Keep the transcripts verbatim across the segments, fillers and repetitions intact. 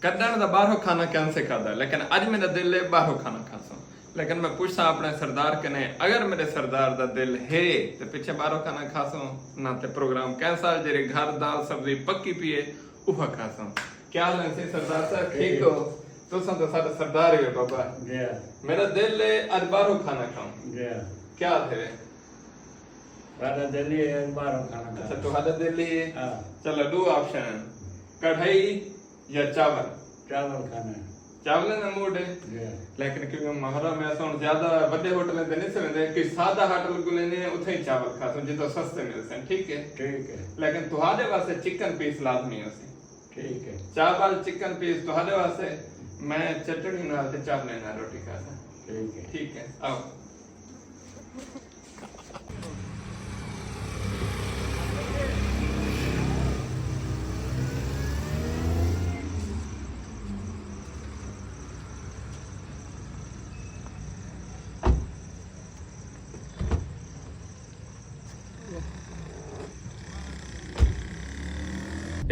کݙݨ دا ٻاہروں کھانا کہیں سکھادا، لیکن اڄ میݙا دل ہے ٻاہروں کھانا کھاسوں۔ لیکن میں پچھساں اپݨے سردار کنے، اگر میݙے سردار دا دل ہے تے پچھے ٻاہروں کھانا کھاسوں، نہ تے پروگرام کینسل، جیڑھی گھر دال سبزی پکی پئی ہے، اوہا کھاسوں۔ کیا حال ہے سی سردار صاحب، ٹھیک ہو؟ تساں تاں ساݙا سردار ہی ہو بابا۔ جی ہاں۔ میݙا دل ہے اڄ ٻاہروں کھانا کھاؤں۔ جی ہاں۔ کیا تھیوے؟ ساݙا دل ہی ہے اڄ ٻاہروں کھانا کھاؤں۔ اچھا، تہاݙا دل ہی ہے؟ ہاں۔ چلو، ݙو آپشن ہن، کڑھائی یا چاول؟ چاول کھانا ہے۔ چاولیں دا موڈ ہے؟ جی۔ لیکن کیونکہ محرم ہے، اساں ہݨ زیادہ وݙے ہوٹلیں تے نہیں سے ویندے، کوئی سادہ ہوٹل ڳولیندے ہیں، اتھے ہی چاول کھاسوں، جتھوں سستے ملسن، ٹھیک ہے؟ ٹھیک ہے۔ لیکن تہاݙے واسطے چکن پیس لازمی ہوسی۔ ٹھیک ہے۔ چاول، چکن پیس تہاݙے واسطے، میں چٹنی نال تے چاولیں نال روٹی کھاساں۔ ٹھیک ہے۔ ٹھیک ہے، آؤ۔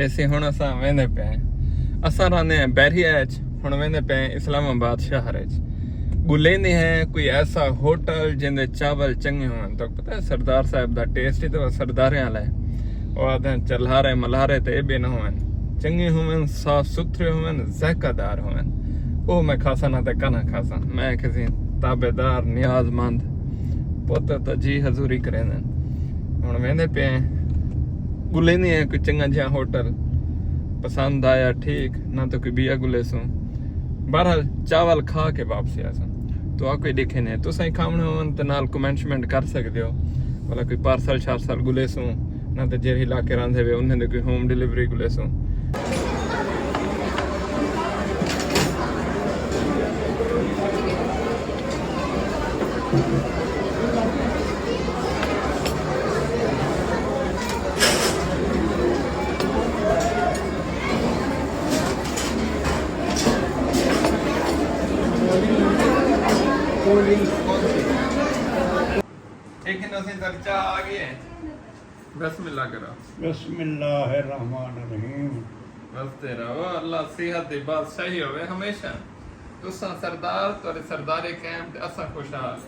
ایسی ہݨ اساں ویندے پئے ہیں۔ اساں رہندے ہیں بحریہ اچ، ہݨ ویندے پئے ہیں اسلام آباد شہر اچ۔ ڳولیندے ہیں کوئی ایسا ہوٹل جیندے چاول چنڳے ہوون۔ تہاکوں پتہ ہے سردار صاحب دا ٹیسٹ ہی تاں سرداریں والا ہے۔ او آہدے ہیں چلہارے ملہارے تے ایبے نہ ہوون، چنڳے ہوون، صاف ستھرے ہوون، ذائقہ دار ہوون۔ او میں کھاساں نہ تے کنا کھاساں۔ میں کسی تابعدار، نیاز مند پتر تاں جی حضوری کریندن۔ ہݨ ویندے پئے ہیں، ڳولیندے ہیں کوئی چنڳا جیہاں ہوٹل، پسند آیا ٹھیک، نہ تاں کوئی ٻیا ڳولیسوں۔ بہرحال چاول کھا کے واپسی آساں۔ تہاکوں ݙیکھیندے ہیں، تساں ہی کھاوݨے ہوون تے نال کمنٹ شمنٹ کر سڳدے ہو۔ بھلا کوئی پارسل شارسل ڳولیسوں، نہ تے جیڑھے علاقے رہندے وے انہیں دی کوئی ہوم ڈیلیوری ڳولیسوں۔ ایک دن اسیں تر چاہ آ گئے۔ بسم اللہ کرو۔ بسم اللہ الرحمن الرحیم۔ بس تیرا وہ اللہ صحت دی بادشاہی ہوئے ہمیشہ۔ تساں سردار، تہاݙے سرداری قائم تے اساں خوشحال۔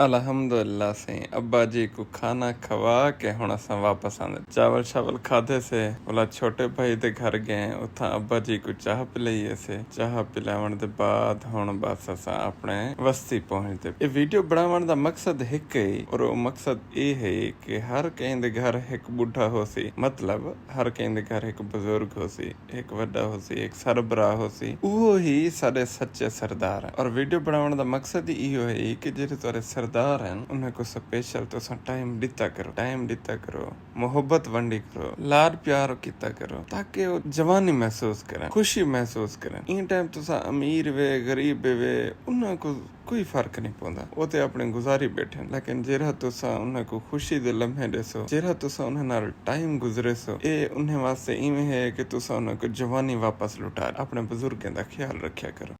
الحمدللہ سئیں، ابا جی کوں کھانا کھوا کے ہݨ اساں واپس آندے۔ چاول شاول کھادے سے، ولا چھوٹے بھائی دے گھر ڳئے، اتھاں ابا جی کوں چاہ پلائی سے۔ چاہ پلاوݨ دے بعد ہݨ بس اساں اپݨے وستی پہنچدے۔ اے ویڈیو بݨاوݨ دا مقصد ہک ہے، اور او مقصد اے ہے کہ ہر کہیں دے گھر ہک ٻڈھا ہوسی، مطلب ہر کہیں دے گھر ہک بزرگ ہوسی۔ ہک وݙا ہوسی، ہک سربراہ ہوسی، اوہو ہی ساݙے سچے سردار ہن۔ اور ویڈیو بݨاوݨ دا مقصد ہی ایہو ہے کہ جیڑھے تہاݙے سردار ہن، انہاں کوں سپیشل تساں ٹائم ݙتا کرو، ٹائم ݙتا کرو، محبت ونڈی کرو، لاݙ پیار کیتا کرو، تاکہ او جوانی محسوس کرن، خوشی محسوس کرن۔ ایں ٹائم تساں امیر وے، غریب وے، انہاں کوں کوئی فرق نہیں پوندا، او تے اپݨے گزاری ٻیٹھن، لیکن جیڑھا تساں انہاں کوں خوشی دے لمحے ݙیسو، جیڑھا تساں انہاں نال ٹائم گزریسو، اے انہیں واسطے ایویں ہے کہ تساں انہاں کوں جوانی واپس لٹا ݙیو۔ اپݨے بزرگیں دا خیال رکھیا کرو۔